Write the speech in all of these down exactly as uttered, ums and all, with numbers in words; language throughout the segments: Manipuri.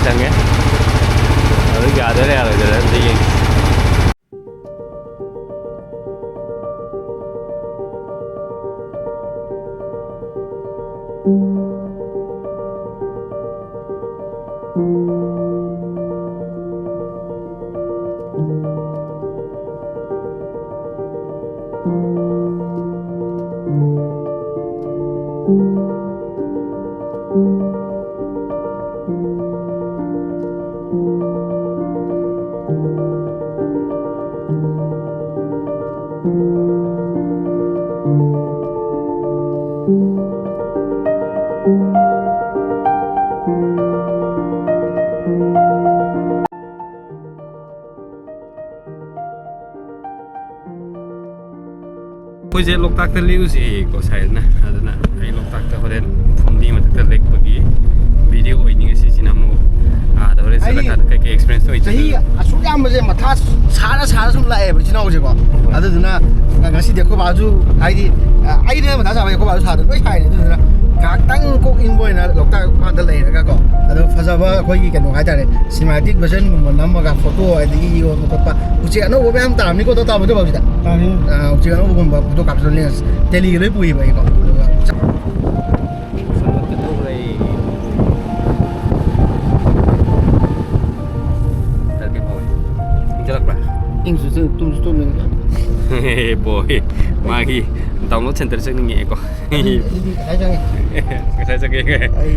ꯆꯪꯉꯦ꯫ ꯑꯗꯨ ꯌꯥꯗꯣꯏꯔꯥ ꯌꯥꯔꯣꯏꯗꯣꯏꯔꯥ ꯑꯝꯇ ꯌꯦꯡꯁꯤ꯫ ꯑꯩꯈꯣꯏꯁꯦ ꯂꯣꯛꯇꯥꯛꯇ ꯂꯦꯛꯎꯁꯦꯀꯣ ꯁꯥꯏꯗꯅ꯫ ꯑꯗꯨꯅ ꯑꯩ ꯂꯣꯛꯇꯥꯛꯇ ꯍꯣꯔꯦꯟ ꯐꯨꯝꯗꯤ ꯃꯊꯛꯇ ꯂꯦꯛꯄꯒꯤ ꯚꯤꯗꯤꯑꯣ ꯑꯣꯏꯅꯤꯡꯉꯦ ꯁꯤꯁꯤꯅ ꯑꯃꯨꯛ꯫ ꯑꯥꯗ ꯍꯣꯔꯦꯟ ꯍꯥꯏꯗꯤ ꯆꯠꯂꯀꯥꯟꯗ ꯀꯩꯀꯩ ꯑꯦꯛꯁꯄꯤꯔꯤꯌꯦꯟꯁ ꯑꯣꯏ ꯆꯍꯤ ꯆꯠꯂꯒ꯫ ꯑꯁꯨꯛ ꯌꯥꯝꯕꯁꯦ ꯃꯊꯥ ꯁꯥꯔ ꯁꯥꯔ ꯁꯨꯝ ꯂꯥꯛꯑꯦꯕ ꯏꯆꯤꯟ ꯏꯅꯥꯎꯁꯦꯀꯣ꯫ ꯑꯗꯨꯗꯨꯅ ꯉꯁꯤꯗꯤ ꯑꯩꯈꯣꯏ ꯕꯥꯁꯨ ꯍꯥꯏꯗꯤ ꯑꯩꯅ ꯃꯊꯥ ꯁꯥꯕ ꯑꯩꯈꯣꯏ ꯕꯥꯁꯨ ꯁꯥꯗꯅ ꯂꯣꯏ ꯁꯥꯏꯅꯦ꯫ ꯑꯗꯨꯗꯨꯅ ꯉꯥꯏꯍꯥꯛꯇꯪ ꯀꯣꯛ ꯏꯪꯕ ꯑꯣꯏꯅ ꯂꯣꯛꯇꯥꯛ ꯃꯄꯥꯟꯗ ꯂꯩꯔꯒꯀꯣ꯫ ꯑꯗꯣ ꯐꯖꯕ ꯑꯩꯈꯣꯏꯒꯤ ꯀꯩꯅꯣ ꯍꯥꯏꯇꯥꯔꯦ, ꯁꯤꯅꯦꯃꯥꯇꯤꯛ ꯚꯔꯖꯟꯒꯨꯝꯕ ꯅꯝꯃꯒ ꯐꯣꯇꯣ ꯑꯗꯒꯤ ꯌꯣꯟꯕ ꯈꯣꯠꯄ꯫ ꯎꯆꯦꯛ ꯑꯅꯧꯕ ꯃꯌꯥꯝ ꯇꯥꯔꯝꯅꯤꯀꯣ, ꯇꯥꯕ ꯇꯧꯕꯁꯤꯗ꯫ ꯇꯥꯔꯦ꯫ ꯑꯥ, ꯎꯆꯦꯛ ꯑꯅꯧꯕꯒꯨꯝꯕ ꯐꯣꯇꯣ ꯀꯥꯞꯁꯤꯟꯕ ꯂꯦꯟꯁ ꯇꯦꯂꯤꯒ ꯂꯣꯏ ꯄꯨꯏꯕ ꯑꯩꯀꯣ꯫ ꯑꯗꯨꯒ ꯏꯪꯁꯨ ꯆꯪ-, ꯇꯨꯝꯁꯨ ꯇꯨꯝꯅꯤꯡꯕ꯫ ꯕꯣꯏ, ꯃꯥꯒꯤ ꯗꯥꯎꯟꯂꯣꯗ ꯁꯦꯟꯇꯔ ꯆꯪꯅꯤꯡꯉꯛꯑꯦꯀꯣ꯫ ꯑꯩ, ꯑꯩꯗꯤ ꯉꯁꯥꯏ ꯆꯪꯉꯦ꯫ ꯉꯁꯥꯏ ꯆꯪꯉꯦ꯫ ꯑꯩ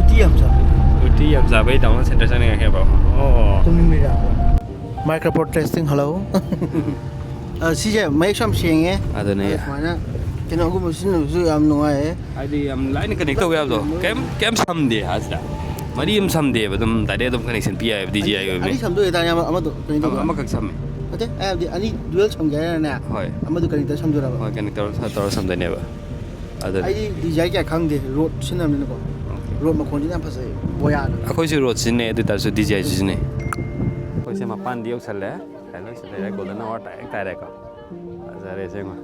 ꯎꯇꯤ ꯌꯥꯝ ꯆꯥꯕ꯫ ꯎꯇꯤ ꯌꯥꯝ ꯆꯥꯕꯩ ꯗꯥꯎꯟꯂꯣꯗ ꯁꯦꯟꯇꯔ ꯆꯪꯅꯤꯡꯉꯛꯑꯦꯕ꯫ ꯑꯣ꯫ ꯇꯨꯝꯅꯤꯡꯕꯩꯔꯥ? Microphone testing, hello꯫ ꯑ, ꯁꯤꯁꯦ ꯃꯌꯦꯛꯁꯨ ꯌꯥꯝ ꯁꯦꯡꯉꯦ꯫ ꯑꯗꯨꯅꯦ꯫ ꯑꯗ ꯁꯨꯃꯥꯏꯅ ꯀꯩꯅꯣꯒꯨꯝꯕ ꯁꯤꯖꯤꯟꯅꯕꯁꯨ ꯌꯥꯝ ꯅꯨꯡꯉꯥꯏꯌꯦ꯫ ꯍꯥꯏꯗꯤ ꯌꯥꯝ ꯂꯥꯏꯅ ꯀꯅꯦꯛ ꯇꯧꯕ ꯌꯥꯕꯗꯣ꯫ ꯀꯩꯝ, ꯀꯩꯝ ꯁꯝꯗꯦ ꯍꯥꯏꯁꯤꯗ꯫ ꯃꯔꯤ ꯑꯃ ꯁꯝꯗꯦꯕ, ꯑꯗꯨꯝ ꯗꯥꯏꯔꯦꯛ ꯑꯗꯨꯝ ꯀꯅꯦꯛꯁꯟ ꯄꯤ ꯌꯥꯏꯑꯕ, ꯗꯤ ꯖꯤ ꯑꯥꯏ ꯑꯅꯤ, ꯑꯣꯏꯕꯅꯤ꯫ ꯑꯅꯤ ꯁꯝꯗꯣꯏ ꯑꯣꯏꯇꯥꯔꯗꯤ ꯑꯃ-, ꯑꯃꯗꯣ ꯀꯩꯅꯣ ꯑꯃ-, ꯇꯧꯕ? ꯑꯃꯈꯛ ꯁꯝꯃꯦ꯫ ꯅꯠꯇꯦ, ꯑꯩ ꯍꯥꯏꯕꯗꯤ ꯑꯅꯤ ꯗꯨꯋꯦꯜ ꯁꯝꯒꯦ ꯍꯥꯏꯔꯅꯦ꯫ ꯍꯣꯏ꯫ ꯑꯃꯗꯨ ꯀꯅꯦꯛꯇꯔ ꯁꯝꯗꯣꯏꯔꯕ? ꯍꯣꯏ, ꯀꯅꯦꯛꯇꯔ ꯁ-, ꯇꯧꯔ ꯁꯝꯗꯣꯏꯅꯦꯕ꯫ ꯑꯗꯨꯅꯤ꯫ ꯑꯩꯗꯤ ꯗꯤ ꯖꯤ ꯑꯥꯏ ꯀꯌꯥ ꯈꯪꯗꯦ, ꯔꯣꯗ ꯁꯤꯖꯤꯟꯅꯕꯅꯤꯅꯀꯣ꯫ ꯑꯣꯀꯦ꯫ ꯔꯣꯗ ꯃꯈꯣꯟꯁꯤꯅ ꯌꯥꯝ ꯐꯖꯩ, ꯕꯣꯌꯥꯅ꯫ ꯑꯩꯈꯣꯏꯁꯨ ꯔꯣꯗ ꯁꯤꯖꯤꯟꯅꯩ, ꯑꯗꯨ ꯑꯣꯏ ꯇꯥꯔꯁꯨ ꯗꯤ ꯖꯤ ꯑꯥꯏ ꯁꯤꯖꯤꯟꯅꯩ꯫ ꯑꯩꯈꯣꯏꯁꯦ ꯃꯄꯥꯟꯗꯤ ꯌꯧꯁꯜꯂꯦ꯫ ꯁꯥꯏ ꯂꯣꯏ ꯁꯤꯗꯔꯦ, ꯒꯣꯜꯗꯟ ꯑꯋꯥꯔ ꯗꯥꯏꯔꯦꯛ ꯇꯥꯔꯦꯀꯣ꯫ ꯐꯖꯔꯦ ꯑꯁꯦꯡꯕ꯫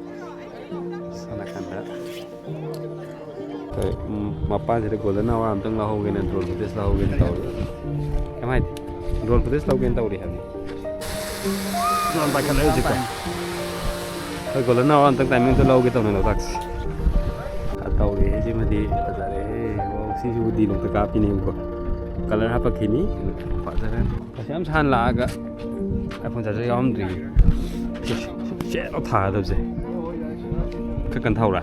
ꯁꯣꯝ ꯅꯥꯀꯟꯗ꯫ ꯍꯣꯏ, ꯎꯝ, ꯃꯄꯥꯟꯁꯤꯗ ꯒꯣꯜꯗꯟ ꯑꯋꯥꯔ ꯑꯝꯇꯪ ꯂꯧꯍꯧꯒꯦꯅ, ꯗ꯭ꯔꯣꯟ ꯐꯨꯇꯦꯖ ꯂꯧꯍꯧꯒꯦꯅ ꯇꯧꯔꯤ꯫ ꯀꯃꯥꯏꯅ? ꯗ꯭ꯔꯣꯟ ꯐꯨꯇꯦꯖ ꯂꯧꯒꯦꯅ ꯇꯧꯔꯤ ꯍꯥꯏꯕꯅꯤ꯫ ꯗ꯭ꯔꯣꯟ ꯄꯥꯏꯈꯠꯂꯛꯑꯦ ꯍꯧꯖꯤꯛꯇ꯫ ꯍꯣꯏ, ꯒꯣꯜꯗꯟ ꯑꯋꯥꯔ ꯑꯝꯇꯪ ꯇꯥꯏꯃꯤꯡꯗ ꯂꯧꯒꯦ ꯇꯧꯅꯤ ꯂꯣꯛꯇꯥꯛꯁꯦ꯫ ꯇꯧꯔꯦ, ꯁꯤꯃꯗꯤ ꯐꯖꯔꯦ꯫ ꯁꯤꯁꯤꯕꯨ ꯗꯤ ꯂꯣꯛꯇ ꯀꯥꯞꯄꯤꯅꯦꯕꯀꯣ꯫ ꯀꯂꯔ ꯍꯥꯞꯄꯛꯈꯤꯅꯤ꯫ ꯐꯖꯔꯦ꯫ ꯑꯁ, ꯌꯥꯝ ꯁꯥꯟꯅ ꯂꯥꯛꯑꯒ iPhone charger ꯌꯥꯎꯔꯝꯗ꯭ꯔꯤ꯫ ꯁꯦꯠ ꯊꯥꯒꯗꯕꯁꯦ꯫ ꯈꯔ ꯀꯟ ꯊꯧꯔꯥ?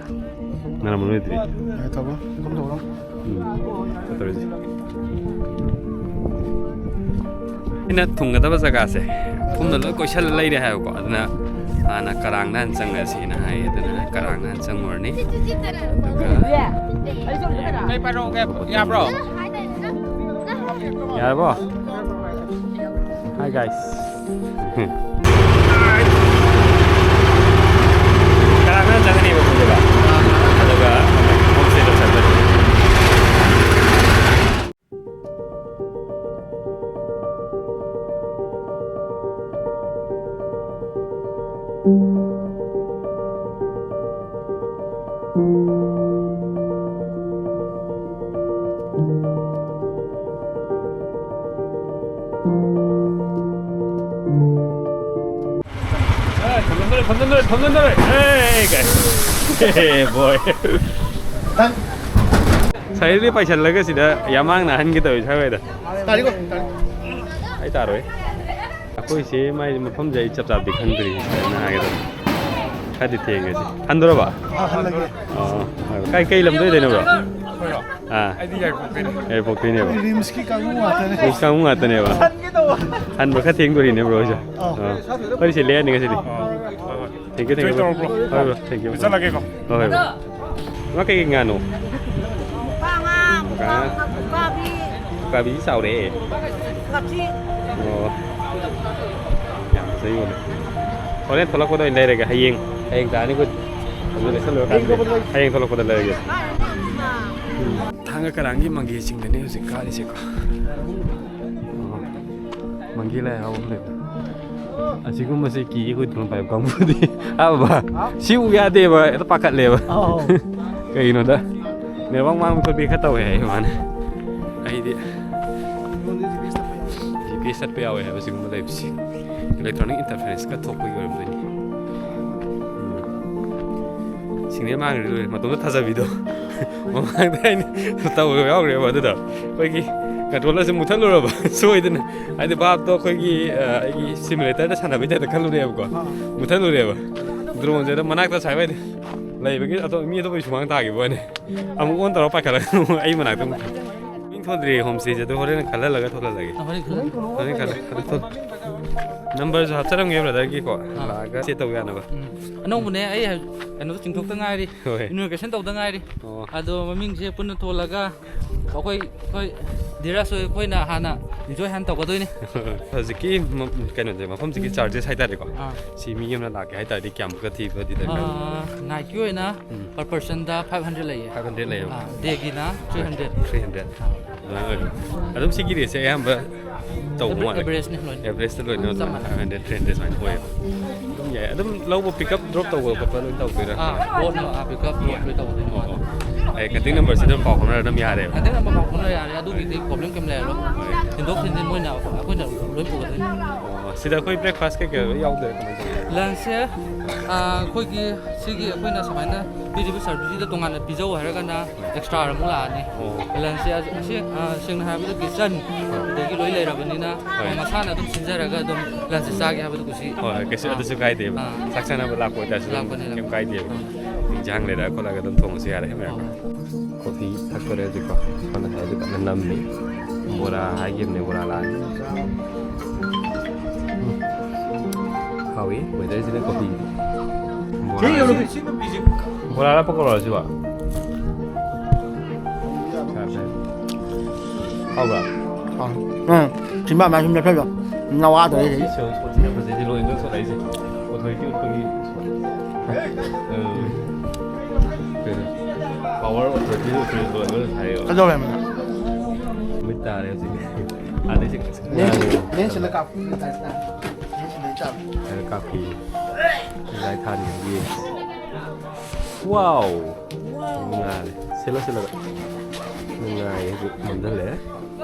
ꯉꯔꯝꯃꯔꯣꯏꯗ꯭ꯔꯤ꯫ ꯌꯥꯏ, ꯊꯧꯔꯣ꯫ ꯀꯝ ꯊꯧꯔꯣ꯫ ꯎꯝ꯫ ꯆꯠꯇꯧꯔꯤꯁꯦ꯫ ꯑꯩꯅ ꯊꯨꯡꯒꯗꯕ ꯖꯒꯥꯁꯦ ꯃꯐꯝꯗ ꯂꯣꯏ ꯀꯣꯏꯁꯜꯂ ꯂꯩꯔꯦ ꯍꯥꯏꯕꯀꯣ꯫ ꯑꯗꯨꯅ ꯍꯥꯟꯅ ꯀꯔꯥꯡꯗ ꯍꯥꯟꯅ ꯆꯪꯉꯁꯤꯅ ꯍꯥꯏ꯫ ꯑꯗꯨꯅ ꯀꯔꯥꯡꯗ ꯍꯥꯟꯅ ꯆꯪꯉꯨꯔꯅꯤ꯫ ꯑꯗꯨꯒ ꯀꯩ ꯄꯥꯏꯔꯛꯑꯣꯒꯦ? ꯌꯥꯕ꯭ꯔꯣ? ꯌꯥꯔꯕꯣ? Hi guys. ꯀꯅꯥ ꯀꯅꯥ ꯆꯪꯒꯅꯦꯕ ꯄꯨꯟꯁꯤꯗ? ꯑꯗꯨꯒ homestay ꯗ ꯆꯠꯄꯅꯤ꯫ ꯊꯝꯖꯟꯗꯣꯔꯦ, ꯊꯝꯖꯟꯗꯣꯔꯦ, ꯊꯝꯖꯟꯗꯣꯔꯦ꯫ Hey, guys. Hey, boy. ꯁꯥꯏꯗꯒꯤ ꯄꯥꯏꯁꯜꯂꯒ ꯁꯤꯗ ꯌꯥꯃꯥꯡꯅ ꯍꯟꯒꯦ ꯇꯧꯋꯤ ꯁ꯭ꯋꯥꯏꯗ꯫ ꯇꯥꯔꯤꯀꯣ, ꯇꯥꯔꯤ꯫ ꯑꯩ ꯇꯥꯔꯣꯏ꯫ ꯑꯩꯈꯣꯏꯁꯦ ꯃꯥꯏ ꯃꯐꯝꯁꯦ ꯑꯩ ꯆꯞ ꯆꯥꯕꯗꯤ ꯈꯪꯗ꯭ꯔꯤ꯫ ꯁꯨꯃꯥꯏꯅ ꯍꯥꯏꯒꯗꯕꯅꯤ꯫ ꯈꯔꯗꯤ ꯊꯦꯡꯉꯁꯤ꯫ ꯍꯟꯗꯣꯔꯕ? ꯑꯥ, ꯍꯜꯂꯒꯦ꯫ ꯑꯣ, ꯍꯣꯏ꯫ ꯀꯥꯏ, ꯀꯩ ꯂꯝꯗ ꯑꯣꯏꯗꯣꯏꯅꯣ, bro? ꯑꯥ꯫ ꯑꯩꯗꯤ ꯌꯥꯏꯔꯤꯄꯣꯛꯇꯩꯅꯦ꯫ ꯌꯥꯏꯔꯤꯄꯣꯛꯇꯩꯅꯦꯕ? ꯔꯤꯝꯁꯀꯤ ꯀꯥꯡꯕꯨ ꯉꯥꯛꯇꯅꯦ꯫ ꯔꯤꯝꯁ ꯀꯥꯡꯕꯨ ꯉꯥꯛꯇꯅꯦꯕ? ꯍꯟꯒꯦ ꯇꯧꯕ꯫ ꯍꯟꯕ ꯈꯔ ꯊꯦꯡꯗꯣꯔꯤꯅꯦ, bro, ꯍꯣꯏꯁꯦ꯫ ꯑꯥ꯫ ꯑꯥ꯫ ꯑꯩꯈꯣꯏꯁꯦ ꯂꯦꯛꯑꯅꯤ ꯉꯁꯤꯗꯤ꯫ ꯑꯥ, ꯍꯣꯏ, ꯍꯣꯏ꯫ Thank you, thank you, enjoy ꯇꯧꯔꯣ, bro꯫ ꯍꯣꯏ, bro, thank you, bro꯫ ꯆꯠꯂꯒꯦꯀꯣ꯫ ꯍꯣꯏ, ꯍꯣꯏ, bro꯫ ꯃꯥ ꯀꯩꯀꯩ ꯉꯥꯅꯣ? ꯃꯨꯀꯥ ꯉꯥ, ꯃꯨꯀꯥ ꯉꯥ꯫ ꯎꯀꯥꯕꯤ꯫ ꯎꯀꯥꯕꯤꯗꯤ ꯆꯥꯎꯔꯦ꯫ ꯉꯥꯆꯤꯛ꯫ ꯑꯣ꯫ ꯌꯥꯝ ꯐꯖꯩ ꯌꯣꯜꯂꯦ꯫ ꯍꯣꯔꯦꯟ ꯊꯣꯛꯂꯛꯄꯗ ꯑꯣꯏꯅ ꯂꯩꯔꯒꯦ꯫ ꯍꯌꯦꯡ, ꯍꯌꯦꯡ ꯇꯥꯅꯤ ꯑꯩꯈꯣꯏ꯫ ꯑꯗꯨ ꯂꯩꯁꯜꯂꯨꯔꯀꯥꯟꯗ ꯍꯌꯦꯡ ꯊꯣꯛꯂꯛꯄꯗ ꯂꯩꯔꯒꯦ꯫ ꯊꯥꯡꯒ ꯀꯔꯥꯡꯒꯤ ꯃꯪꯒꯦ ꯆꯤꯡꯗꯅꯦ ꯍꯧꯖꯤꯛ ꯀꯥꯔꯤꯁꯦꯀꯣ꯫ ꯑꯣ꯫ ꯃꯪꯒꯤ ꯂꯥꯏ ꯍꯔꯥꯎꯕ ꯑꯃ ꯂꯩꯕ꯫ ꯑꯁꯤꯒꯨꯝꯕꯁꯦ ꯀꯤ ꯑꯩꯈꯣꯏ ꯗ꯭ꯔꯣꯟ ꯄꯥꯏꯕ ꯀꯥꯡꯕꯨꯗꯤ꯫ ꯑꯕ, ꯁꯤ ꯎ ꯌꯥꯗꯦꯕ, ꯍꯦꯛꯇ ꯄꯥꯈꯠꯂꯦꯕ꯫ ꯑꯧ꯫ ꯀꯩꯒꯤꯅꯣꯗ? ꯅꯦꯠꯋꯥꯛ ꯃꯥꯡꯕ ꯈꯣꯠꯄꯤ ꯈꯔ ꯇꯧꯋꯦ ꯍꯥꯏ ꯃꯥꯅ꯫ ꯑꯩꯗꯤ ꯑꯩꯉꯣꯟꯗ ꯖꯤ ꯄꯤ ꯑꯦꯁ ꯆꯠꯄ ꯌꯥꯎꯋꯦ꯫ ꯖꯤ ꯄꯤ ꯑꯦꯁ ꯆꯠꯄ ꯌꯥꯎꯋꯦ ꯍꯥꯏꯕ ꯁꯤꯒꯨꯝꯕ ꯂꯩꯕꯁꯤ ꯏꯂꯦꯛꯇ꯭ꯔꯣꯅꯤꯛ ꯏꯟꯇꯔꯐꯦꯔꯦꯟꯁ ꯈꯔ ꯊꯣꯛꯄꯒꯤ ꯑꯣꯏꯔꯝꯗꯣꯏꯅꯤ꯫ ꯎꯝ꯫ ꯁꯤꯒꯅꯦꯜ ꯃꯥꯡꯈ꯭ꯔꯗꯤ ꯂꯣꯏꯔꯦ꯫ ꯃꯇꯣꯝꯇ ꯊꯥꯖꯕꯤꯗꯣ꯫ ꯃꯃꯥꯡꯗ ꯑꯩꯅ ꯇꯧꯕ ꯌꯥꯎꯈ꯭ꯔꯦꯕ ꯑꯗꯨꯗꯣ꯫ ꯑꯩꯈꯣꯏꯒꯤ ꯀꯟꯇ꯭ꯔꯣꯂꯔꯁꯦ ꯃꯨꯠꯊꯠꯂꯨꯔꯕ ꯁꯣꯏꯗꯅ꯫ ꯍꯥꯏꯗꯤ ꯚꯥꯞꯇꯣ ꯑꯩꯈꯣꯏꯒꯤ, ꯑ, ꯑꯩꯒꯤ ꯁꯤꯃꯨꯂꯦꯇꯔꯗ ꯁꯥꯟꯅꯕꯩ ꯇꯥꯏꯞꯇ ꯈꯜꯂꯨꯔꯦꯕꯀꯣ꯫ ꯑꯥ꯫ ꯃꯨꯠꯊꯠꯂꯨꯔꯦꯕ꯫ ꯗ꯭ꯔꯣꯟꯁꯦ ꯑꯗꯨꯝ ꯃꯅꯥꯛꯇ ꯁ꯭ꯋꯥꯏꯋꯥꯏꯗ ꯂꯩꯕꯒꯤ ꯑꯇꯣꯞ-, ꯃꯤ ꯑꯇꯣꯞꯄꯒꯤ ꯁꯨꯃꯥꯡ ꯇꯥꯈꯤꯕ ꯋꯥꯅꯤ꯫ ꯑꯃꯨꯛ ꯑꯣꯟ ꯇꯧꯔ ꯄꯥꯏꯈꯠꯂꯒ ꯑꯃꯨꯛ ꯑꯩ ꯃꯅꯥꯛꯇ ꯑꯃꯨꯛ꯫ ꯃꯤꯡ ꯊꯣꯟꯗ꯭ꯔꯤꯌꯦ ꯍꯣꯝ ꯁ꯭ꯇꯦꯁꯦ, ꯑꯗꯨ ꯍꯣꯔꯦꯟ ꯈꯜꯍꯜꯂꯒ ꯊꯣꯛꯍꯜꯂꯒꯦ꯫ ꯍꯣꯔꯦꯟ ꯈꯜꯍꯜꯂꯣ꯫ ꯍꯣꯔꯦꯟ ꯈꯜꯂ-, ꯈꯜꯂ-, ꯊꯣꯛ-, ꯅꯝꯕꯔꯁꯨ ꯍꯥꯞꯆꯔꯝꯒꯦ ꯕ꯭ꯔꯗꯔꯒꯤꯀꯣ꯫ ꯑꯥ꯫ ꯂꯥꯛꯑꯒ ꯁꯦꯠ ꯇꯧ ꯌꯥꯅꯕ꯫ ꯎꯝ꯫ ꯑꯅꯧꯕꯅꯦ, ꯑꯩ ꯍꯧꯖꯤꯛ ꯀꯩꯅꯣꯗꯣ ꯆꯤꯡꯊꯣꯛꯇ ꯉꯥꯏꯔꯤ꯫ ꯍꯣꯏ꯫ ꯏꯅꯣꯒ꯭ꯔꯦꯁꯟ ꯇꯧꯗ ꯉꯥꯏꯔꯤ꯫ ꯑꯣ꯫ ꯑꯗꯣ ꯃꯃꯤꯡꯁꯦ ꯄꯨꯟꯅ ꯊꯣꯜꯂꯒ ꯑꯩꯈꯣꯏ, ꯑꯩꯈꯣꯏ ꯙꯤꯔꯥꯖ ꯍꯣꯏ ꯑꯩꯈꯣꯏꯅ ꯍꯥꯟꯅ ꯏꯟꯖꯣꯏ ꯍꯥꯟꯅ ꯇꯧꯒꯗꯣꯏꯅꯦ꯫ ꯍꯧꯖꯤꯛꯀꯤ ꯃ-, ꯀꯩꯅꯣꯁꯦ, ꯃꯐꯝꯁꯤꯒꯤ ꯆꯥꯔꯖꯦꯁ ꯍꯥꯏꯇꯥꯔꯦꯀꯣ꯫ ꯑꯥ꯫ ꯁꯤ ꯃꯤ ꯑꯃꯅ ꯂꯥꯛꯀꯦ ꯍꯥꯏ ꯇꯥꯔꯗꯤ ꯀꯌꯥꯃꯨꯛꯀ ꯊꯤꯕꯗꯤ ꯗꯔꯀꯥꯔ? ꯑꯥ, ꯅꯥꯏꯠꯀꯤ ꯑꯣꯏꯅ ꯎꯝ꯫ ꯄꯔ ꯄꯔꯁꯟꯗ ꯐꯥꯏꯚ ꯍꯟꯗ꯭ꯔꯦꯗ ꯂꯩꯌꯦ꯫ ꯐꯥꯏꯚ ꯍꯟꯗ꯭ꯔꯦꯗ ꯂꯩꯌꯦꯕ? ꯑꯥ, ꯗꯦꯒꯤꯅ ꯊ꯭ꯔꯤ ꯍꯟꯗ꯭ꯔꯦꯗ꯫ Three hundred. ꯑꯥ꯫ ꯑꯗꯨꯃꯥꯏꯅ ꯑꯣꯏꯕ꯫ ꯑꯗꯨꯝ ꯁꯤꯒꯤ ꯔꯦꯠꯁꯦ ꯑꯌꯥꯝꯕ ꯇꯧꯕ ꯑꯦꯚꯔꯦ-, ꯃꯥꯜꯂꯦ꯫ ꯑꯦꯚꯔꯦꯖꯅꯦ ꯂꯣꯏꯅ꯫ ꯑꯦꯚꯔꯦꯖꯇ ꯂꯣꯏꯅ ꯆꯞ ꯃꯥꯟꯅꯩ꯫ ꯐꯥꯏꯚ ꯍꯟꯗ꯭ꯔꯦꯗ, ꯊ꯭ꯔꯤ ꯍꯟꯗ꯭ꯔꯦꯗ ꯁꯨꯃꯥꯏꯅ ꯑꯣꯏꯌꯦꯕ꯫ ꯑꯗꯨꯝ ꯌꯥꯏ꯫ ꯑꯗꯨꯝ ꯂꯧꯕ, ꯄꯤꯛ ꯑꯞ, ꯗ꯭ꯔꯣꯞ ꯇꯧꯕ ꯈꯣꯠꯄ ꯂꯣꯏꯅ ꯇꯧꯗꯣꯏꯔꯥ? ꯑꯥ, ꯕꯣꯠꯅ, ꯑꯥ, ꯄꯤꯛ ꯑꯞ, ꯗ꯭ꯔꯣꯞ ꯂꯣꯏ ꯇꯧꯕꯗꯣꯏꯅꯦ꯫ ꯑꯣ, ꯑꯣ꯫ ꯑꯩ ꯀꯟꯇꯦꯛ ꯅꯝꯕꯔꯁꯤꯗ ꯄꯥꯎ ꯐꯥꯎꯅꯔ ꯑꯗꯨꯝ ꯌꯥꯔꯦꯕ꯫ ꯀꯟꯇꯦꯛ ꯅꯝꯕꯔ ꯄꯥꯎ ꯐꯥꯎꯅꯔ ꯌꯥꯔꯦ꯫ ꯑꯗꯨꯒꯤꯗꯤ ꯄ꯭ꯔꯣꯕ꯭ꯂꯦꯝ ꯀꯩꯝ ꯂꯩꯔꯔꯣꯏ꯫ ꯍꯣꯏ꯫ ꯊꯤꯟꯗꯣꯛ ꯊꯤꯟꯖꯤꯟ ꯃꯣꯏꯅ ꯑꯩꯈꯣꯏꯅ ꯂꯣꯏ ꯄꯨꯒꯗꯣꯏꯅꯦ꯫ ꯑꯣ, ꯁꯤꯗ ꯑꯩꯈꯣꯏ ꯕ꯭ꯔꯦꯛꯐꯥꯁ ꯀꯩꯀꯩ ꯂꯣꯏ ꯌꯥꯎꯗꯣꯏꯔꯥ ꯀꯃꯥꯏꯅ ꯇꯧꯒꯦ? ꯂꯟꯁꯁꯦ, ꯑꯥ, ꯑꯩꯈꯣꯏꯒꯤ ꯁꯤꯒꯤ ꯑꯩꯈꯣꯏꯅ ꯁꯨꯃꯥꯏꯅ ꯄꯤꯔꯤꯕ ꯁꯥꯔꯚꯤꯁꯁꯤꯗ ꯇꯣꯉꯥꯟꯅ ꯄꯤꯖꯧ ꯍꯥꯏꯔꯒꯅ ꯑꯦꯛꯁꯇ꯭ꯔꯥ ꯑꯃꯨꯛ ꯂꯥꯛꯑꯅꯤ꯫ ꯑꯣ꯫ ꯂꯟꯁꯁꯦ ꯑꯁꯤ, ꯑ, ꯁꯦꯡꯅ ꯍꯥꯏꯔꯕꯗ ꯀꯤꯆꯟ ꯍꯣꯏ꯫ ꯑꯗꯒꯤ ꯂꯣꯏ ꯂꯩꯔꯕꯅꯤꯅ ꯍꯣꯏ꯫ ꯃꯁꯥꯅ ꯑꯗꯨꯝ ꯁꯤꯟꯖꯔꯒ ꯑꯗꯨꯝ ꯂꯟꯁꯁꯦ ꯆꯥꯒꯦ ꯍꯥꯏꯕꯗꯨ ꯀꯨꯁꯤ꯫ ꯍꯣꯏ, ꯍꯣꯏ, ꯀꯩꯁꯨ ꯑꯥ꯫ ꯑꯗꯨꯁꯨ ꯀꯥꯏꯗꯦꯕ꯫ ꯑꯥ꯫ ꯆꯥꯛ ꯆꯥꯅꯕ ꯂꯥꯛꯄ ꯑꯣꯏꯇꯥꯔꯁꯨ ꯑꯗꯨꯝ ꯂꯥꯛꯄꯅꯤ, ꯀꯩꯝ ꯂꯥꯛꯄꯅꯤ꯫ ꯀꯥꯏꯗꯦꯕ꯫ ꯑꯥ꯫ ꯏꯟꯖꯥꯡ ꯂꯩꯔꯒ ꯈꯣꯠꯂꯒ ꯑꯗꯨꯝ ꯊꯣꯡꯉꯁꯨ ꯌꯥꯔꯦ ꯃꯌꯥꯝ꯫ ꯍꯣꯏ꯫ ꯀꯣꯐꯤ ꯊꯛꯇꯣꯔꯦ ꯍꯧꯖꯤꯛꯀꯣ꯫ ꯁꯣꯝꯗ ꯉꯁꯥꯏ ꯍꯧꯖꯤꯛ ꯀꯟꯅ ꯅꯝꯃꯤ꯫ ꯕꯣꯔꯥ ꯍꯥꯏꯈꯤꯕꯅꯦ, ꯕꯣꯔꯥ ꯂꯥꯛꯑꯦ꯫ ꯎꯝ꯫ ꯍꯥꯎꯏ, ꯋꯦꯗꯔꯁꯤꯅ ꯀꯣꯐꯤ꯫ ꯕꯣꯔꯥ꯫ ꯕꯣꯔꯥꯔ ꯄꯀꯧꯔꯥꯔ ꯁꯤꯕꯣ? ꯍꯥꯎꯕ꯭ꯔꯥ? ꯍꯥꯎꯏ꯫ ꯎꯝ, ꯆꯤꯟꯕꯥꯟ ꯃꯌꯥꯝ ꯁꯨꯝ ꯂꯦꯞꯁꯜꯂꯣ꯫ ꯅꯋꯥꯗꯣ ꯑꯩ꯫ ꯁꯤ ꯁꯣ-, ꯁꯣ-, ꯁꯤꯅ ꯐꯖꯩꯁꯦ, ꯂꯣꯏꯅ ꯁꯣꯠꯂꯛꯏꯁꯦ꯫ ꯑꯣꯊꯣꯔꯤꯇꯤ ꯎꯠꯄꯒꯤ ꯁꯣ-, ꯎꯝ꯫ ꯀꯩꯅꯣ? ꯄꯥꯋꯔ ꯑꯣꯊꯣꯔꯤꯇꯤ ꯎꯠꯄꯒꯤ ꯂꯣꯏꯅ ꯁꯥꯏꯌꯦꯕ꯫ ꯀꯩꯗꯧꯔꯦ ꯍꯥꯏꯕꯅꯣ? ꯃꯤꯠ ꯇꯥꯔꯦ ꯍꯧꯖꯤꯛ꯫ ꯑꯥꯗꯩꯁꯦ ꯂꯦꯟꯁ-, ꯂꯦꯟꯁ ꯁꯤꯜꯂ ꯀꯥꯞꯄꯨ꯫ ꯂꯦꯟꯁ ꯁꯤꯜꯂ ꯆꯥꯕ꯫ ꯍꯥꯏꯅ ꯀꯥꯞꯄꯤ꯫ ꯂꯥꯏ ꯊꯥꯟꯕꯒꯤ꯫ ꯋꯥꯎ! ꯉꯥꯔꯦ꯫ ꯁꯤꯜꯂ ꯁꯤꯜꯂꯒ꯫ ꯅꯨꯡꯉꯥꯏ ꯍꯧꯖꯤꯛ ꯃꯝꯁꯤꯜꯂꯛꯑꯦ꯫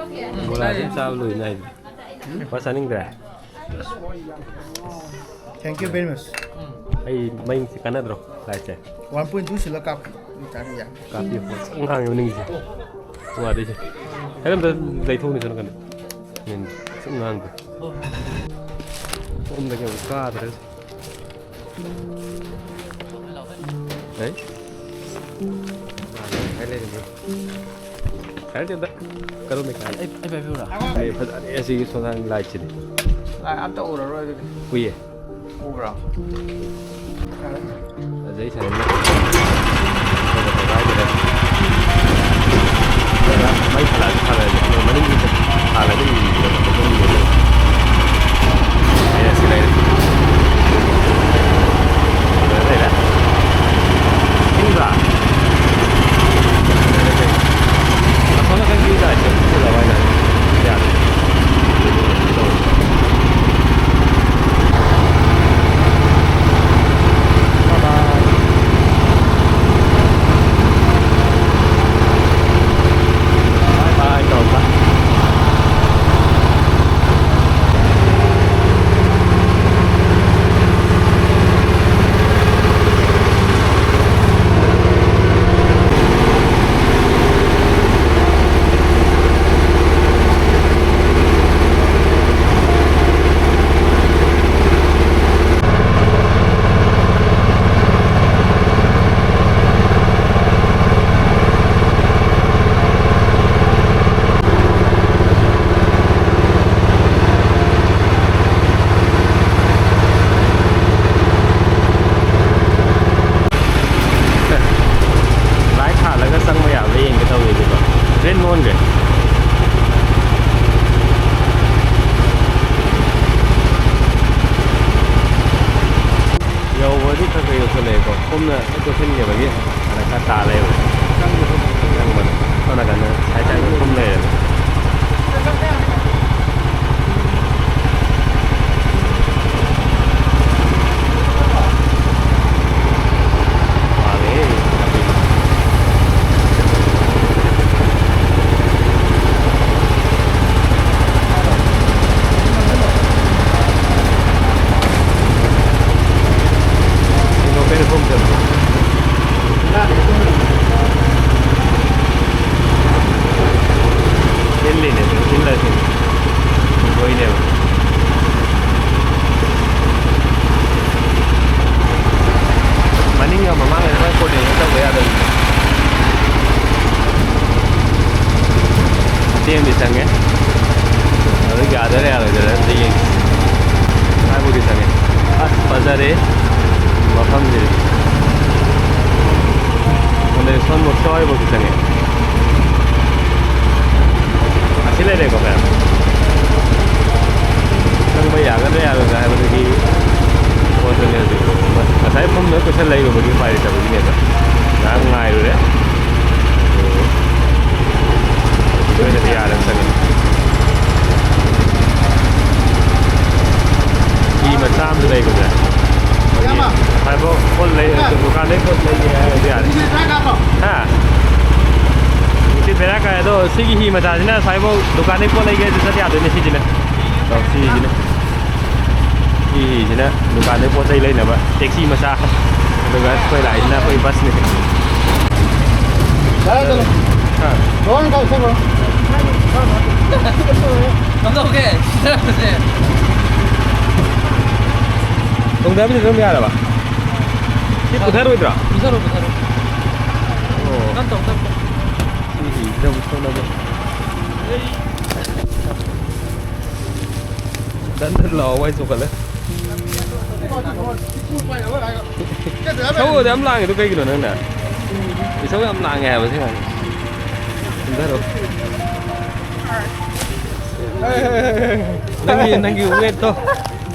ꯕꯣꯔꯥꯁꯤ ꯆꯥꯕ ꯂꯣꯏ ꯅꯥꯏꯗꯦ꯫ ꯃꯥ ꯆꯥꯅꯤꯡꯗ꯭ꯔꯦ? Thank you very much. ꯑꯩ ꯃꯩꯁꯦ ꯀꯥꯟꯅꯗ꯭ꯔꯣ? ꯂꯥꯏꯠꯁꯦ? One point two ꯁꯤꯜꯂ ꯀꯥꯞꯄꯤ꯫ ꯆꯥꯕ ꯌꯥꯏ꯫ ꯀꯥꯞꯄꯤꯌꯨ꯫ ꯉꯥꯡꯉꯦꯕ ꯅꯤꯡꯁꯦ꯫ ꯋꯥꯗꯣꯏꯁꯦ꯫ ꯍꯦꯔꯝꯗ ꯂꯩꯊꯣꯛꯅꯤ ꯁꯣꯝ ꯅꯥꯀꯟꯗ꯫ ꯁꯨꯝ ꯉꯥꯡꯗꯦ꯫ ꯁꯣꯝꯗꯒꯤ ꯑꯃꯨꯛ ꯀꯥꯗ꯭ꯔꯦ꯫ ꯑꯩ? ꯍꯥꯏ ꯂꯩꯔꯝꯃꯦ꯫ ꯍꯥꯏꯔꯗꯤ ꯑꯝꯇ ꯀꯔꯝꯕ ꯀꯥꯏ? ꯑꯩ, ꯑꯩ ꯄꯥꯏꯕꯤꯌꯨꯔꯥ? ꯑꯩ ꯐꯖꯅ ꯑꯁꯤꯒꯤ ꯁꯣꯝ ꯅꯥꯀꯟ ꯂꯥꯏꯠꯁꯤꯗꯤ꯫ ꯂꯥꯏꯠ ꯑꯝꯇ ꯎꯔꯔꯣꯏ ꯑꯗꯨꯗꯤ꯫ ꯎꯏꯌꯦ꯫ ꯎꯕ꯭ꯔꯣ? ꯐꯖꯩ ꯁꯥꯏ꯫ ꯃꯩ ꯊꯥꯜꯂꯛꯑꯗꯤ ꯐꯔꯣꯏ꯫ ꯃꯅꯤꯡꯒꯤ ꯊꯥꯜꯂꯗꯤ ꯑꯦ, ꯁꯤ ꯂꯩꯔꯦ꯫ ꯂꯩꯔꯦ꯫ ꯏꯪꯕ꯭ꯔꯥ? ꯑꯁꯣꯝ ꯅꯥꯀꯟꯒꯤ ꯂꯥꯏꯠꯁꯦ ꯃꯨꯠꯊꯠꯂꯕ ꯍꯥꯏꯇꯥꯔꯦ꯫ ꯌꯥꯔꯦ꯫ Bye bye, ꯇꯧꯔꯛꯄ꯫ ꯂꯥꯏꯠ ꯊꯥꯜꯂꯒ ꯆꯪꯕ ꯌꯥꯕ꯭ꯔꯥ ꯌꯦꯡꯒꯦ ꯇꯧꯕꯅꯤꯀꯣ꯫ ꯇ꯭ꯔꯦꯟ ꯑꯣꯟꯈ꯭ꯔꯦ꯫ ꯌꯧꯕꯗꯤ ꯈꯔ ꯈꯔ ꯌꯧꯁꯜꯂꯛꯑꯦꯀꯣ꯫ ꯁꯣꯝꯅ ꯍꯦꯛ ꯆꯠꯁꯤꯟꯈꯤꯕꯒꯤ ꯑꯗ ꯈꯔ ꯇꯥ ꯂꯩꯕ꯫ ꯆꯪꯕꯗꯣ꯫ ꯁꯣꯝ ꯅꯥꯀꯟꯗ ꯁꯥꯏꯠ ꯁꯥꯏꯠꯇ ꯊꯨꯝ ꯂꯩꯔꯦꯕ꯫ ꯃꯥꯜꯂꯦ꯫ ꯂꯣꯏꯅꯦꯕ꯫ ꯃꯅꯤꯡꯒ ꯃꯃꯥꯡꯒ ꯂꯣꯏ coordinate ꯇꯧꯕ ꯌꯥꯗꯕꯅꯤ꯫ ꯃꯇꯦꯛ ꯑꯃꯗꯤ ꯆꯪꯉꯦ꯫ ꯑꯗꯨ ꯌꯥꯗꯣꯏꯔꯥ ꯌꯥꯔꯣꯏꯗꯣꯏꯔꯥ ꯑꯝꯇ ꯌꯦꯡꯁꯤ꯫ ꯁ꯭ꯋꯥꯏꯐꯥꯎꯗꯤ ꯆꯪꯉꯦ꯫ ꯑꯁ, ꯐꯖꯔꯦ ꯃꯐꯝꯁꯤꯗꯤ꯫ ꯑꯗꯩ ꯁꯣꯝꯕꯨꯛ ꯁ꯭ꯋꯥꯏꯐꯥꯎꯗꯤ ꯆꯪꯉꯦ꯫ ꯑꯁꯤ ꯂꯩꯔꯦꯀꯣ, ꯃꯌꯥꯝ꯫ ꯆꯪꯕ ꯌꯥꯒꯗ꯭ꯔꯥ ꯌꯥꯔꯣꯏꯗ꯭ꯔꯥ ꯍꯥꯏꯕꯗꯨꯒꯤ ꯄꯣꯠꯇꯨꯅꯦ ꯍꯧꯖꯤꯛ꯫ ꯉꯁꯥꯏ ꯐꯝꯗꯨꯅ ꯀꯣꯏꯁꯜ ꯂꯩꯔꯨꯕꯒꯤ ꯎꯄꯥꯏ ꯂꯩꯇꯕꯒꯤꯅꯦꯕ꯫ ꯉꯥꯏꯍꯥꯛ ꯉꯥꯏꯔꯨꯔꯦ꯫ ꯑꯗꯨ ꯑꯣꯏꯅꯗꯤ ꯌꯥꯔꯦ ꯆꯪꯉꯦ꯫ ꯐꯤ ꯃꯆꯥ ꯑꯃꯁꯨ ꯂꯩꯕꯁꯦ꯫ ꯑꯩꯈꯣꯏꯒꯤ ꯉꯁꯥꯏꯐꯥꯎ ꯄꯣꯠ ꯂꯩ, ꯗꯨꯀꯥꯟꯗꯩ ꯄꯣꯠ ꯂꯩꯒꯦ ꯍꯥꯏꯔꯗꯤ ꯌꯥꯔꯦ꯫ ꯍꯥ? ꯁꯤ ꯕꯦꯔꯥ ꯀꯥꯏ꯫ ꯑꯗꯣ ꯁꯤꯒꯤ ꯍꯤ ꯃꯆꯥꯁꯤꯅ ꯉꯁꯥꯏꯐꯥꯎ ꯗꯨꯀꯥꯟꯗꯩ ꯄꯣꯠ ꯂꯩꯒꯦ ꯍꯥꯏꯔꯁꯨ ꯆꯠ ꯌꯥꯗꯣꯏꯅꯦ ꯁꯤꯁꯤꯅ꯫ ꯑꯣ, ꯁꯤꯁꯤꯅ꯫ ꯁꯤ ꯍꯤꯁꯤꯅ ꯗꯨꯀꯥꯟꯗꯩ ꯄꯣꯠ ꯆꯩ ꯂꯩꯅꯕ taxi ꯃꯆꯥ꯫ ꯑꯗꯨꯒ ꯑꯩꯈꯣꯏ ꯂꯥꯛꯏꯁꯤꯅ ꯑꯩꯈꯣꯏ busꯅꯤ꯫ ꯍꯥ꯫ ꯀꯝꯗꯧꯒꯦ? ꯁꯤꯗꯔꯛꯄꯁꯦ꯫ ꯇꯣꯡꯊꯕꯁꯤ ꯑꯗꯨꯝ ꯌꯥꯔꯕ? ꯁꯤ ꯄꯨꯊꯔꯣꯏꯗ꯭ꯔꯣ? ꯄꯨꯊꯔꯣ, ꯄꯨꯊꯔꯣ꯫ ꯑꯣ꯫ ꯇꯞ ꯇꯧ, ꯇꯞ ꯇꯧ꯫ ꯁꯤ ꯍꯤꯁꯤꯗ ꯑꯃꯨꯛ ꯊꯣꯛꯅꯕ꯫ ꯗꯟ ꯗꯟ ꯂꯥꯎꯕ ꯍꯥꯏ ꯆꯣꯡꯈꯠꯂꯦ꯫ ꯊꯧꯕꯗ ꯌꯥꯝ ꯂꯥꯡꯉꯤꯗꯣ ꯀꯩꯒꯤꯅꯣ ꯅꯪꯅ? ꯏꯁꯧ ꯌꯥꯝ ꯂꯥꯡꯉꯦ ꯍꯥꯏꯕ ꯁꯤ ꯑꯉꯥꯡꯁꯦ꯫ ꯀꯨꯝꯊꯔꯣ꯫ ꯅꯪꯒꯤ, ꯅꯪꯒꯤ weightꯇꯣ,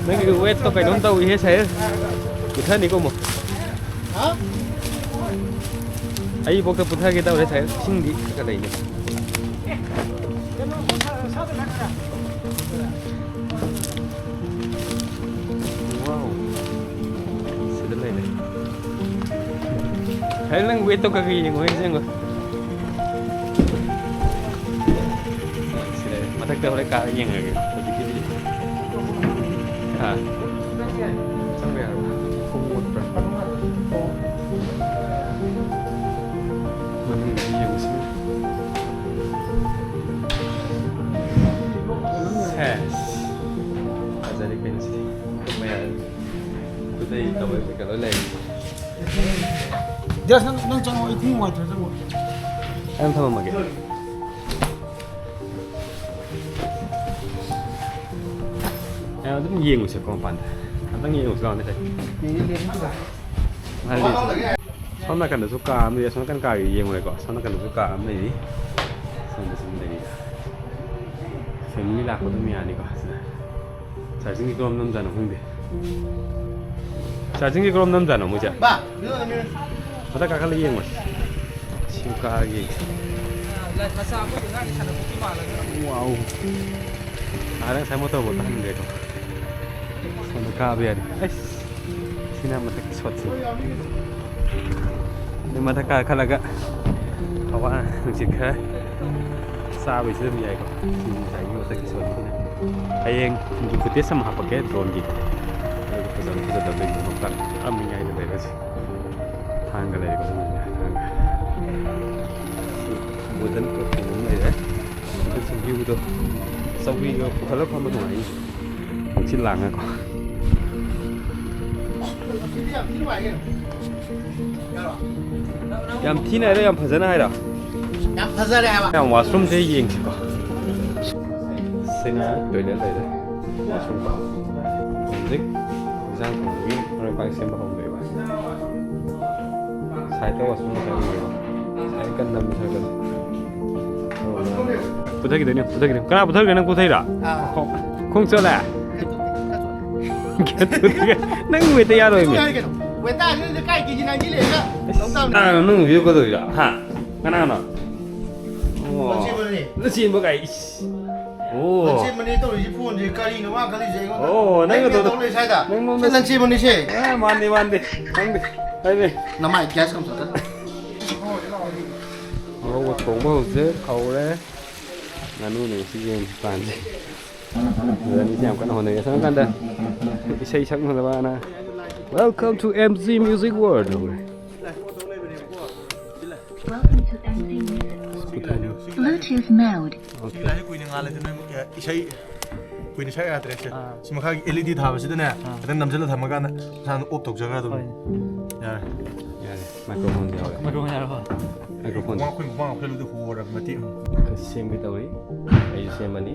ꯅꯪꯒꯤ weightꯇꯣ ꯀꯩꯅꯣꯝ ꯇꯧꯏꯍꯦ ꯁꯥꯍꯦꯕ꯫ ꯀꯨꯝꯊꯅꯤꯀꯣ ꯑꯃꯨꯛ꯫ ꯑꯩꯕꯣꯛꯇ ꯄꯨꯊꯒꯦ ꯇꯧꯔꯦ ꯁꯥꯏ, ꯏꯁꯤꯡꯗꯤ ꯈꯔ ꯂꯩꯅꯤ꯫ Wow. ꯁꯤꯗ ꯂꯩꯔꯦ꯫ ꯁꯥꯏ, ꯅꯪ weightꯇꯣ ꯈꯔ ꯈꯔ ꯌꯦꯡꯉꯣ, ꯌꯦꯡꯉꯣ꯫ ꯁꯤꯗ ꯃꯊꯛꯇ ꯍꯣꯔꯦꯟ ꯀꯥꯔ ꯌꯦꯡꯉꯒꯦ ꯍꯧꯖꯤꯛꯀꯤꯗꯤ꯫ ꯍꯥ? ꯆꯪꯕ ꯌꯥꯔꯕ? ꯈꯣꯡ ꯃꯣꯠꯄ꯭ꯔꯥ? ꯃꯅꯨꯡꯗ ꯌꯦꯡꯉꯨꯁꯤ꯫ ꯀꯩꯀꯥ ꯂꯣꯏ ꯂꯩ꯫ ꯗ꯭ꯔꯦꯁ ꯅꯪ, ꯅꯪ ꯆꯪꯉꯣ, ꯑꯩ ꯈꯣꯡꯎꯞ ꯋꯥꯏꯊꯔ ꯆꯪꯉꯣ꯫ ꯑꯩ ꯑꯗꯨꯝ ꯊꯝꯃꯝꯃꯒꯦ꯫ ꯑꯦ, ꯑꯗꯨꯝ ꯌꯦꯡꯉꯨꯁꯦꯀꯣ ꯃꯄꯥꯟꯗ꯫ ꯑꯝꯇꯪ ꯌꯦꯡꯉꯨꯁꯤ ꯂꯥꯛꯑꯣꯅꯦ ꯁꯦ꯫ ꯍꯥꯏꯗꯤ, ꯁꯣꯝ ꯅꯥꯀꯟꯗꯁꯨ ꯀꯥ ꯑꯃ ꯂꯩ, ꯑꯁꯣꯝ ꯅꯥꯀꯟ ꯀꯥꯒꯤ ꯌꯦꯡꯉꯨꯔꯦꯀꯣ꯫ ꯑꯁꯣꯝ ꯅꯥꯀꯟꯗꯁꯨ ꯀꯥ ꯑꯃ ꯂꯩꯔꯤ꯫ ꯁꯣꯝꯗꯁꯨ ꯑꯃ ꯂꯩꯔꯤ꯫ ꯐꯦꯃꯤꯂꯤ ꯂꯥꯛꯄ ꯑꯗꯨꯝ ꯌꯥꯅꯤꯀꯣ ꯁꯤꯗ꯫ ꯆꯥꯔꯖꯤꯡꯁꯤ ꯀꯔꯣꯝ ꯅꯝꯖꯥꯠꯅꯣ ꯈꯪꯗꯦ꯫ ꯆꯥꯔꯖꯤꯡꯁꯤ ꯀꯔꯣꯝ ꯅꯝꯖꯥꯠꯅꯣ ꯃꯣꯏꯁꯦ? ꯕꯥ, ꯃꯤꯅꯣ, ꯃꯤꯅꯣ꯫ ꯃꯊꯛ ꯀꯥꯈꯠꯂ ꯌꯦꯡꯉꯣ꯫ ꯁꯤ ꯀꯥꯒꯤ꯫ ꯋꯥꯎ꯫ ꯑꯥꯗ ꯉꯁꯥꯏ ꯃꯣꯇꯣꯔ ꯕꯣꯠꯇ ꯍꯟꯈ꯭ꯔꯦꯀꯣ꯫ ꯁꯣꯝꯗ ꯀꯥꯕ ꯌꯥꯔꯤ꯫ ꯑꯩꯁ꯫ ꯁꯤꯅ ꯃꯊꯛꯀꯤ ꯁꯣꯠꯁꯦ꯫ ꯑꯗꯨ ꯃꯊꯛ ꯀꯥꯈꯠꯂꯒ ꯍꯋꯥ ꯅꯨꯡꯁꯤꯠ ꯈꯔ ꯆꯥꯕꯩꯁꯨ ꯑꯗꯨꯝ ꯌꯥꯏꯀꯣ꯫ ꯁꯤ ꯉꯁꯥꯏꯒꯤ ꯃꯊꯛꯀꯤ ꯁꯣꯠꯁꯤꯅ꯫ ꯍꯌꯦꯡ ꯐꯨꯇꯦꯖ ꯑꯃ ꯍꯥꯞꯄꯛꯀꯦ ꯗ꯭ꯔꯣꯟꯒꯤ꯫ ꯑꯗꯨꯒ ꯐꯖꯕ ꯐꯖꯗꯕ ꯂꯩꯕ ꯃꯐꯝ ꯑꯃ ꯌꯥꯏꯗ ꯂꯩꯔꯁꯦ꯫ ꯊꯥꯡꯒ ꯂꯩꯔꯦꯀꯣ, ꯊꯥꯡꯒ꯫ ꯁꯤ ꯋꯨꯗꯟ ꯄꯣꯠ ꯀꯩꯅꯣꯝ ꯂꯩꯔꯦ꯫ ꯑꯗꯨꯁꯨ ꯚ꯭ꯌꯨꯗꯣ ꯆꯧꯀ꯭ꯔꯤꯒ ꯄꯨꯈꯠꯂ ꯐꯝꯕ ꯅꯨꯡꯉꯥꯏꯅꯤ꯫ ꯍꯛꯆꯤꯠ ꯂꯥꯡꯉꯒꯀꯣ꯫ ꯌꯥꯝ ꯊꯤꯅ ꯍꯥꯏꯔꯣ, ꯌꯥꯝ ꯐꯖꯅ ꯍꯥꯏꯔꯣ? ꯌꯥꯝ ꯐꯖꯔꯦ ꯍꯥꯏꯕ꯫ ꯌꯥꯝ washroomꯁꯦ ꯌꯦꯡꯁꯤꯀꯣ꯫ ꯁꯤꯅ toilet ꯂꯩꯔꯦ꯫ Washroom ꯀꯣ꯫ ꯍꯧꯖꯤꯛ ꯏꯟꯁꯥꯡ ꯊꯣꯡꯕꯒꯤ ꯃꯔꯣꯏ ꯃꯄꯥꯡ ꯁꯦꯝꯕ ꯍꯧꯗꯣꯏꯕ꯫ Sideꯇ washroom ꯉꯁꯥꯏ ꯎꯏꯌꯦꯕ꯫ ꯉꯁꯥꯏ ꯀꯟꯅ ꯅꯝꯃꯤ ꯁꯥꯏꯀꯜ꯫ ꯄꯨꯊꯈꯤꯗꯣꯏꯅꯦ, ꯄꯨꯊꯈꯤꯗꯣꯏꯅꯦ꯫ ꯀꯅꯥ ꯄꯨꯊꯈꯤꯗꯣꯏꯅꯣ? ꯅꯪ ꯄꯨꯊꯩꯔꯥ? ꯑꯥ꯫ ꯈꯣꯡ ꯆꯣꯠꯂꯦ? ꯅꯪ ꯋꯦꯠꯇ ꯌꯥꯔꯣꯏꯃꯤ꯫ ꯀꯩꯅꯣ? ꯋꯦꯠꯇ ꯍꯥꯏꯔꯒ ꯀꯥꯏ ꯀꯦꯖꯤ ꯅꯥꯏꯟꯇꯤ ꯂꯩꯔꯒ ꯇꯧ ꯇꯥꯕꯅꯤ꯫ ꯀꯅꯥꯅꯣ ꯅꯪ video ꯀꯗꯧꯔꯤꯔꯥ? ꯍꯥ? ꯀꯅꯥꯅꯣ? ꯑꯣ꯫ ꯂꯝꯖꯦꯟꯕꯅꯦ꯫ ꯂꯝꯖꯦꯟꯕ ꯀꯥꯏ, ꯏꯁ꯫ ꯑꯣ꯫ ꯂꯝꯖꯦꯟꯕꯅꯦ ꯇꯧꯔꯤꯁꯤ ꯐꯣꯟꯁꯦ ꯀꯔꯤꯅꯣ ꯃꯥ ꯈꯜꯂꯤꯁꯦ ꯑꯩꯉꯣꯟꯗ? ꯑꯣ, ꯅꯪ ꯅꯪ ꯑꯗꯨ ꯇꯧ ꯂꯩ ꯁ꯭ꯋꯥꯏꯗ꯫ ꯅꯪ ꯁꯤ ꯅꯪ ꯂꯝꯖꯦꯟꯕꯅꯤꯁꯦ꯫ ꯑꯦ, ꯃꯥꯟꯗꯦ, ꯃꯥꯟꯗꯦ꯫ ꯈꯪꯗꯦ꯫ ꯍꯥꯏꯅꯦ꯫ ꯅꯃꯥꯏ ꯒ꯭ꯌꯥꯁ ꯀꯝ ꯆꯠꯇ꯫ ꯉꯧꯕ ꯊꯣꯡꯕ ꯍꯧꯖꯤꯛ ꯍꯧꯔꯦ꯫ ꯉꯥꯅꯨꯅꯦ ꯉꯁꯤꯒꯤ ꯑꯣꯏꯅ ꯄ꯭ꯂꯥꯟꯁꯦ꯫ ꯑꯗꯨꯗ ꯃꯤꯁꯦ ꯌꯥꯝ ꯀꯟꯅ ꯍꯣꯠꯅꯔꯤ꯫ ꯑꯁꯣꯝ ꯅꯥꯀꯟꯗ ꯏꯁꯩ ꯁꯛꯅꯅꯕꯅ "Welcome to M Z Music World" ꯇꯧꯔꯦ꯫ Welcome to M Z Music World. Bluetooth mode. ꯁꯤ ꯂꯥꯏꯔꯤꯛ ꯀꯨꯏꯅ ꯉꯥꯜꯂꯗꯤ ꯅꯣꯏ ꯏꯁꯩ ꯀꯨꯏꯅ ꯁꯛ ꯌꯥꯗ꯭ꯔꯦ ꯁꯦ꯫ ꯑꯥ꯫ ꯁꯤ ꯃꯈꯥꯒꯤ ꯑꯦꯜ ꯏ ꯗꯤ ꯊꯥꯕꯁꯤꯗꯅꯦ, ꯑꯥ, ꯈꯤꯇꯪ ꯅꯝꯁꯤꯜꯂ ꯊꯝꯃꯀꯥꯟꯗ ꯃꯁꯥꯅ ꯑꯣꯐ ꯇꯧꯖꯈ꯭ꯔꯗꯧꯅꯤ꯫ ꯍꯣꯏ꯫ ꯌꯥꯔꯦ꯫ ꯌꯥꯔꯦ꯫ ꯃꯥꯏꯀ꯭ꯔꯣꯐꯣꯟꯗꯤ ꯌꯥꯎꯔꯦ꯫ ꯃꯥꯏꯀ꯭ꯔꯣꯐꯣꯟ ꯌꯥꯎꯔꯕꯣ? ꯃꯥꯏꯀ꯭ꯔꯣꯐꯣꯟ꯫ ꯋꯥ ꯑꯩꯈꯣꯏ ꯃꯃꯥꯡ ꯑꯩꯈꯣꯏ ꯂꯣꯏꯗ ꯍꯣꯔꯕ ꯃꯇꯦꯛ ꯑꯃ꯫ ꯁꯦꯝꯒꯦ ꯇꯧꯔꯤ꯫ ꯑꯩꯁꯨ ꯁꯦꯝꯃꯅꯤ꯫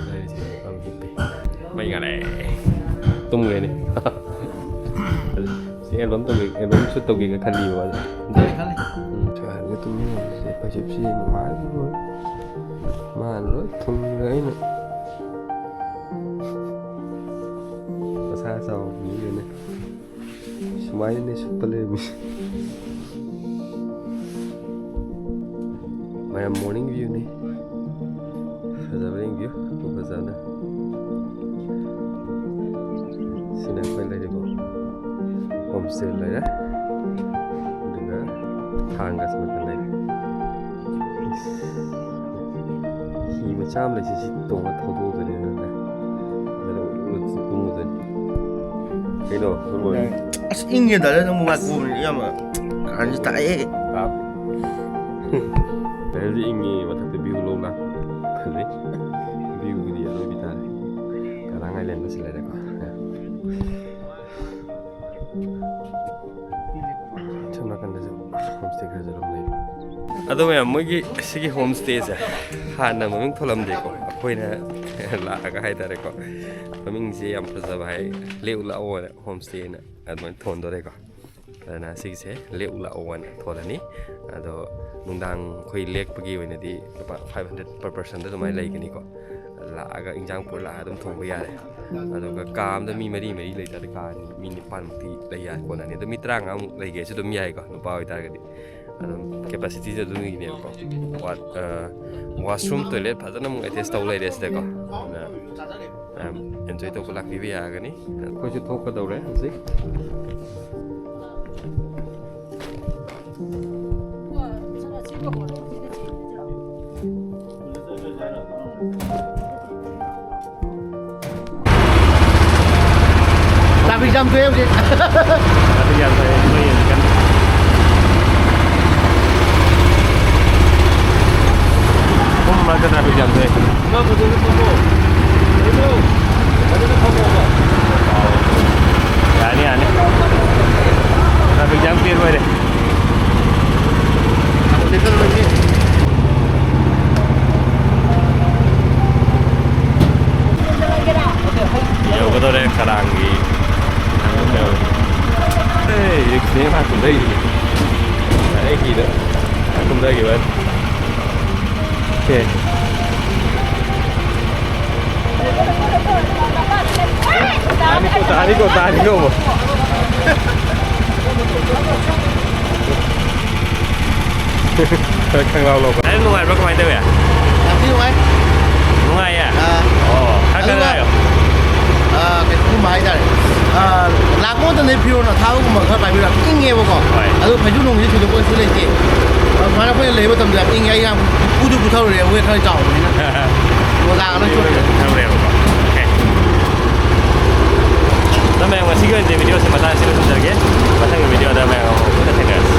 ꯂꯩꯔꯤꯁꯦ ꯌꯥꯝ ꯍꯤꯞꯄꯤ꯫ ꯃꯩ ꯉꯥꯜꯂꯦ꯫ ꯇꯨꯝꯈ꯭ꯔꯦꯅꯦ꯫ ꯁꯤ ꯑꯦꯜꯕꯝ ꯇꯧꯒꯦ, ꯑꯦꯜꯕꯝ ꯁꯨꯠ ꯇꯧꯒꯦꯒ ꯈꯜꯂꯤꯕ ꯃꯥꯁꯦ꯫ ꯈꯜꯂꯤ, ꯈꯜꯂꯤ꯫ ꯎꯝ꯫ ꯁꯥꯔꯒ ꯇꯨꯝꯃꯤꯟꯅꯕꯁꯦ ꯐꯩꯖꯨꯞꯁꯤ ꯅꯨꯡꯉꯥꯏꯕ ꯂꯣꯏꯔꯦ꯫ ꯃꯥꯅ ꯂꯣꯏ ꯊꯨꯡꯉꯦ ꯑꯩꯅ꯫ ꯃꯁꯥ ꯆꯥꯎꯕ ꯃꯤꯒꯅꯦ꯫ ꯁꯨꯃꯥꯏꯅꯅꯦ ꯁꯨꯞꯄ ꯂꯩꯔꯝꯃꯤꯁꯦ꯫ ꯃꯌꯥꯝ ꯃꯣꯔꯅꯤꯡ ꯚ꯭ꯌꯨꯅꯤ꯫ ꯐꯖꯕꯅꯤ ꯚ꯭ꯌꯨ ꯈꯨꯐꯖꯅ꯫ ꯁꯤꯅ ꯑꯩꯈꯣꯏ ꯂꯩꯔꯤꯕ ꯍꯣꯝ ꯁ꯭ꯇꯦ ꯂꯩꯔꯦ꯫ ꯑꯗꯨꯒ ꯊꯥꯡꯒ ꯁꯨꯃꯥꯏꯅ ꯂꯩꯔꯦ꯫ ꯍꯤ ꯃꯆꯥ ꯑꯃ ꯂꯩꯁꯤ, ꯁꯤ ꯇꯣꯡꯉ ꯊꯧꯗꯣꯛꯇꯣꯏꯅꯦ ꯑꯗꯨꯅ꯫ ꯑꯗꯨꯅ ꯀꯨꯝꯃꯨꯗꯣꯏꯅꯤ꯫ ꯀꯩꯅꯣ, ꯅꯪꯕꯨ? ꯑꯁ, ꯏꯪꯉꯦ ꯇꯥꯔꯦ, ꯅꯪꯕꯨ ꯉꯥꯏꯈꯣ, ꯏꯌꯥꯝꯕ꯫ ꯀꯥꯔꯟꯁꯤ ꯇꯥꯏꯌꯦ꯫ ꯇꯥꯕ꯫ ꯂꯩꯔꯁꯨ ꯏꯪꯉꯦ, ꯃꯊꯛꯇ ꯚ꯭ꯌꯨ ꯂꯧ ꯂꯥꯛ꯫ ꯐꯖꯩ꯫ ꯚ꯭ꯌꯨꯒꯤꯗꯤ ꯑꯔꯣꯏꯕꯤ ꯇꯥꯔꯦ꯫ ꯀꯔꯥꯡ ꯑꯥꯏꯂꯦꯟꯗ ꯁꯤ ꯂꯩꯔꯦꯀꯣ꯫ ꯁꯣꯝ ꯅꯥꯀꯟꯗꯁꯨ ꯍꯣꯝ ꯁ꯭ꯇꯦ ꯈꯔꯁꯨ ꯑꯗꯨꯝ ꯂꯩ꯫ ꯑꯗꯣ ꯃꯌꯥꯝ, ꯃꯣꯏꯒꯤ ꯁꯤꯒꯤ ꯍꯣꯝ ꯁ꯭ꯇꯦꯁꯦ ꯍꯥꯟꯅ ꯃꯃꯤꯡ ꯊꯣꯜꯂꯝꯗꯦꯀꯣ, ꯑꯩꯈꯣꯏꯅ ꯂꯥꯛꯑꯒ ꯍꯥꯏꯇꯥꯔꯦꯀꯣ, ꯃꯃꯤꯡꯁꯦ ꯌꯥꯝ ꯐꯖꯕ ꯍꯥꯏ, ꯂꯦꯛꯎ ꯂꯥꯛꯑꯣꯅ ꯍꯣꯝ ꯁ꯭ꯇꯦꯅ ꯑꯗꯨꯃꯥꯏꯅ ꯊꯣꯟꯗꯣꯔꯦꯀꯣ꯫ ꯑꯗꯨꯅ ꯁꯤꯒꯤꯁꯦ ꯂꯦꯛꯎ ꯂꯥꯛꯑꯣꯅ ꯊꯣꯜꯂꯅꯤ꯫ ꯑꯗꯣ ꯅꯨꯡꯗꯥꯡ ꯑꯩꯈꯣꯏ ꯂꯦꯛꯄꯒꯤ ꯑꯣꯏꯅꯗꯤ ꯂꯨꯄꯥ five hundred per personꯗ ꯑꯗꯨꯃꯥꯏꯅ ꯂꯩꯒꯅꯤꯀꯣ꯫ ꯂꯥꯛꯑꯒ ꯏꯟꯖꯥꯡ ꯄꯨꯔ ꯂꯥꯛꯑꯒ ꯑꯗꯨꯝ ꯊꯣꯡꯕ ꯌꯥꯔꯦ꯫ ꯑꯗꯨꯒ ꯀꯥ ꯑꯃꯗ ꯃꯤ ꯃꯔꯤ ꯃꯔꯤ ꯂꯩꯇꯥꯔꯗꯤ ꯀꯥ ꯑꯅꯤ ꯃꯤ ꯅꯤꯄꯥꯟꯃꯨꯛꯇꯤ ꯂꯩ ꯌꯥꯔꯦ, ꯀꯣꯟꯅꯅꯤ꯫ ꯑꯗꯣ ꯃꯤ ꯇꯔꯥꯃꯉꯥꯃꯨꯛ ꯂꯩꯒꯦꯁꯨ ꯑꯗꯨꯝ ꯌꯥꯏꯀꯣ, ꯅꯨꯄꯥ ꯑꯣꯏꯇꯥꯔꯒꯗꯤ꯫ ꯑꯗꯨꯝ capacityꯁꯦ ꯑꯗꯨꯝ ꯏꯅꯦꯕꯀꯣ꯫ ꯋꯥ-, ꯑ, washroom, toilet ꯐꯖꯅ ꯑꯃꯨꯛ attach ꯇꯧ ꯂꯩꯔꯦ ꯁꯤꯗꯀꯣ꯫ ꯑꯗꯨꯅ, ꯌꯥꯝ enjoy ꯇꯧꯕ ꯂꯥꯛꯄꯤꯕ ꯌꯥꯒꯅꯤ꯫ ꯑꯩꯈꯣꯏꯁꯨ ꯊꯣꯛꯀꯗꯧꯔꯦ ꯍꯧꯖꯤꯛ꯫ Traffic jam ꯊꯣꯛꯑꯦ ꯍꯧꯖꯤꯛ꯫ Traffic jam ꯊꯣꯛꯑꯦ, ꯃꯣꯏ ꯌꯦꯡꯉꯤ ꯀꯟꯅ꯫ ꯄꯨꯡ ꯃꯔꯛꯇ traffic jam ꯊꯣꯛꯑꯦ꯫ ꯌꯥꯅꯤ, ꯌꯥꯅꯤ꯫ Traffic jam ꯀ꯭ꯂꯤꯌꯥꯔ ꯑꯣꯏꯔꯦ꯫ ꯌꯧꯒꯗꯧꯔꯦ ꯀꯔꯥꯡꯒꯤ꯫ ꯑꯦ, ꯔꯤꯛꯁꯅꯦ ꯃꯥ ꯀꯨꯝꯊꯩꯁꯦ꯫ ꯑꯩ ꯍꯤꯗ ꯀꯨꯝꯊꯈꯤꯕ꯫ ꯑꯣꯀꯦ꯫ ꯇꯥꯅꯤꯀꯣ, ꯇꯥꯅꯤꯀꯣ, ꯇꯥꯅꯤꯀꯣ꯫ ꯈꯔ ꯈꯪꯂꯥꯎ ꯂꯧꯕ꯫ ꯑꯗꯨꯝ ꯅꯨꯡꯉꯥꯏꯕ꯭ꯔꯣ? ꯀꯃꯥꯏꯅ ꯇꯧꯋꯤ? ꯌꯥꯝ ꯊꯤ ꯅꯨꯡꯉꯥꯏ꯫ ꯅꯨꯡꯉꯥꯏꯌꯦ? ꯑꯥ꯫ ꯑꯣ, ꯈꯔ ꯈꯔ ꯑꯗꯨꯒ, ꯍꯥꯏꯌꯣ꯫ ꯑꯥ, ꯀꯩꯅꯣꯒꯨꯝꯕ ꯍꯥꯏꯇꯥꯔꯦ꯫ ꯑꯥ, ꯂꯥꯛꯄ ꯃꯇꯝꯗ ꯐꯤꯔꯣꯟ ꯑꯊꯥꯕꯒꯨꯝꯕ ꯈꯔ ꯄꯥꯏꯕꯤꯔꯣ, ꯌꯥꯝ ꯏꯪꯉꯦꯕꯀꯣ꯫ ꯍꯣꯏ꯫ ꯑꯗꯨ ꯐꯩꯖꯨꯞ ꯅꯨꯡꯁꯨ ꯊꯣꯏꯗꯣꯛꯄ ꯀꯩꯁꯨ ꯂꯩꯇꯦ꯫ ꯑꯗꯨꯃꯥꯏꯅ ꯑꯩꯈꯣꯏꯅ ꯂꯩꯕ ꯃꯇꯝꯗ ꯌꯥꯝ ꯏꯪꯉꯦ꯫ ꯑꯩ ꯌꯥꯝ ꯄꯨꯗꯨ ꯄꯨꯊꯔꯨꯔꯦ, ꯋꯦꯠ ꯈꯔ ꯆꯥꯎꯕꯅꯤꯅ꯫ ꯃꯣꯖꯥꯒ ꯂꯣꯏ ꯆꯣꯠꯂꯦ꯫ ꯊꯝꯃꯦ꯫ ꯑꯗꯣ ꯃꯌꯥꯝ, ꯉꯁꯤꯒꯤ ꯑꯣꯏꯅꯗꯤ ꯚꯤꯗꯤꯑꯣꯁꯦ ꯃꯇꯥꯡ ꯑꯁꯤꯗ ꯂꯣꯏꯁꯤꯟꯖꯔꯒꯦ꯫ ꯃꯊꯪꯒꯤ ꯚꯤꯗꯤꯑꯣꯗ ꯃꯌꯥꯝ ꯑꯃꯨꯛ ꯄꯨꯟꯅ ꯊꯦꯡꯅꯔꯁꯤ꯫